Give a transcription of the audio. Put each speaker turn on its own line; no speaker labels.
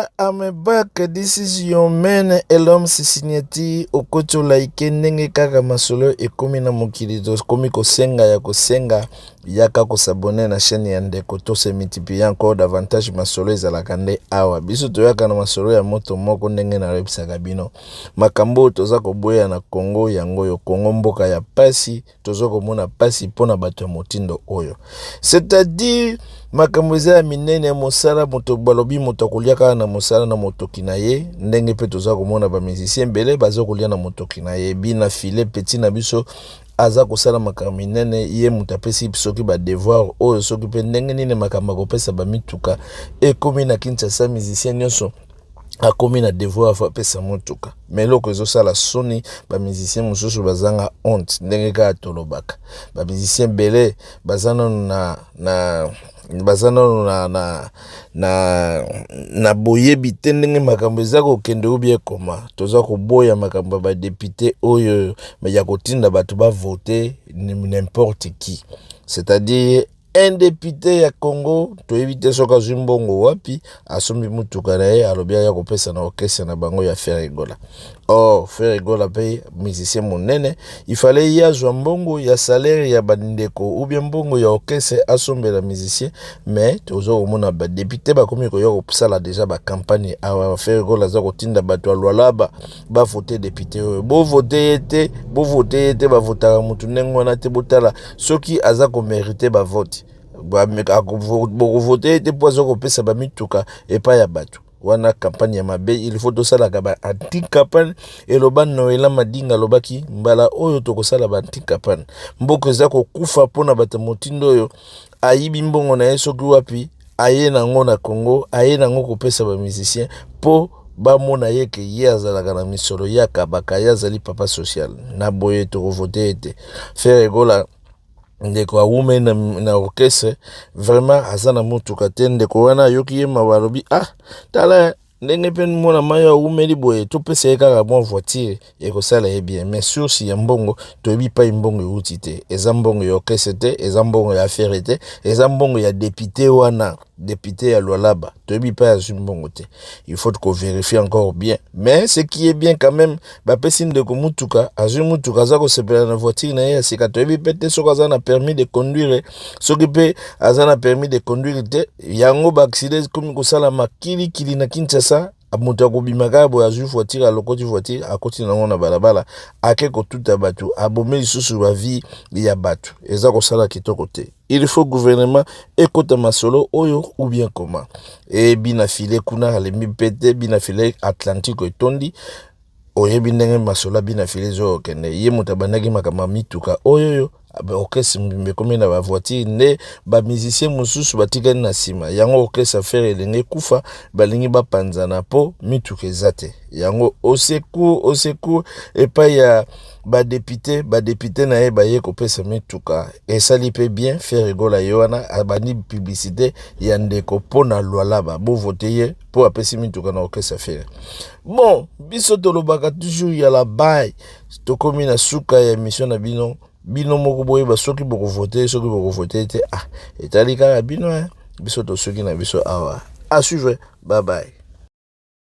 Voilà, I'm back. This is your man Elom Sisignati. Okoti olaike ndenge kaka masolo ekomi na mokili, tokomi kosenga ya kosenga, yaka kosabone na chaîne ya ndeko, to se multiplier encore davantage. Masolo ezalaka nde awa, biso toyaka na masolo ya moto moko. Ndenge nayebisaka bino, makambo oyo toza koboya na Congo yango oyo. Congo mboka ya pasi, toza komona pasi mpona bato ya motindo oyo, c'est-à-dire makambo eza ya minene ya mosala. Moto balobi moto akolia kaka na mosala na motoki na ye. Ndenge mpe toza komona bamusicien ebele baza kolia na motoki na ye. Bina file petit na biso aza kosala makambo minene. Ye moto apesi soki badevoir oyo, soki mpe ndenge nini makambo akopesa bamituka ekomi na Kinshasa. Musicien nyonso akomi na devoir, afo apesa motuka. Mais eloko ezosala soni, bamusicien mosusu bazanga honte. Ndenge kaka tolobaka, bamusicien ebele baza nano na baza nano na boyebi te ndenge makambo eza kokende obi ekoma. Toza koboya makambo ya badéputé oyo ya kotinda bato bavote n'importe qui, c'est-à-dire un député ya Congo, toyebi te soki azwi mbongo wapi, asombi mutuka na ye, alobi aya kopesa na orchestre na bango ya Ferre Gola. Or Ferre Gola mpe musicien monene, il fallait ye azwa mbongo ya salaire ya bandeko ou bien mbongo ya orchestre asombela musicien. Mais toza komona badéputé bakomi koya kosala déjà bacampagne awa. Ferre Gola aza kotinda bato ya Lualaba bavote député oyo. Bovote ye te, bovote ye te, bavotaka motu ndenge wana te. Botala soki aza komérite bavote, bokovote ye te mpo aza kopesa bamituka epai ya bato wana. Campagne ya mabe, il faut tosalaka ba anti campagne. Eloba Noela Madinga, alobaki mbala oyo tokosala ba anti campagne. Mboka eza kokufa mpona bato motindo oyo. Ayibi mbongo na ye soki wapi, aye nango na Congo, aye nango kopesa bamusicien mpo bamona ye ke ye azalaka na misolo, ye akabaka, ye azali papa social. Na boye tokovote ye te. Ferre Gola, ndeko awume na orchestre, vraiment aza na motuka te. Ndeko wana ayoki ye mawa, alobi: "Ah, tala ndenge mpe mwana mai awumeli boye, topesa ye kaka mwa voiture, ekosala ye bien." Mais source ya mbongo, toyebi pai mbongo euti te. Eza mbongo ya orchestre te, eza mbongo ya affaire te, eza mbongo ya député wana, député ya Lualaba. Toyebi mpe azwi mbongo te, il faut kovérifier encore bien. Mais ce qui est bien quand même, bapesi ndeko mutuka, azwi mutuka, aza kosepela na voiture na ye ya sika. Toyebi mpe te soki aza na permis de conduire, soki mpe aza na permis de conduire te. Yango baaccident ekomi kosalama kilikili na Kinshasa. Moto akobima kaka boye, azwi voiture, alokoti voiture, akoti nango na balabala, ake kotuta bato, abomi lisusu bavie ya bato. Eza kosala kitoko te. Il faut gouvernement ekota masolo oyo ou bien comment. Bina file kuna alembi mpe te. Bina file, Atlantique etondi. Oyebi ndenge masolo abina file ezokende. Ye moto abandaki makambo ya mituka oyo oyo, orchestre mobimba ekomi na bavoiture nde bamusicien mosusu batikali na nsima. Yango orchestre affaire elingi ekufa, balingi bapanzana mpo mituka eza te. Yango au secours, au secours epai ya badéputé. Badéputé na ye baye kopesa mituka, esali mpe bien. Ferre Gola ye wana abandi publicité ya ndeko mpo na Lualaba, bovote ye mpo apesi mituka na orchestre affaire. Bon, biso tolobaka toujours ya la bai. Tokomi na suka ya émission na bino. Bino moko boyeba soki bokovote, soki bokovote te. Ah, etali kaka bino. Biso tosuki na biso awa. À suivre, bye bye.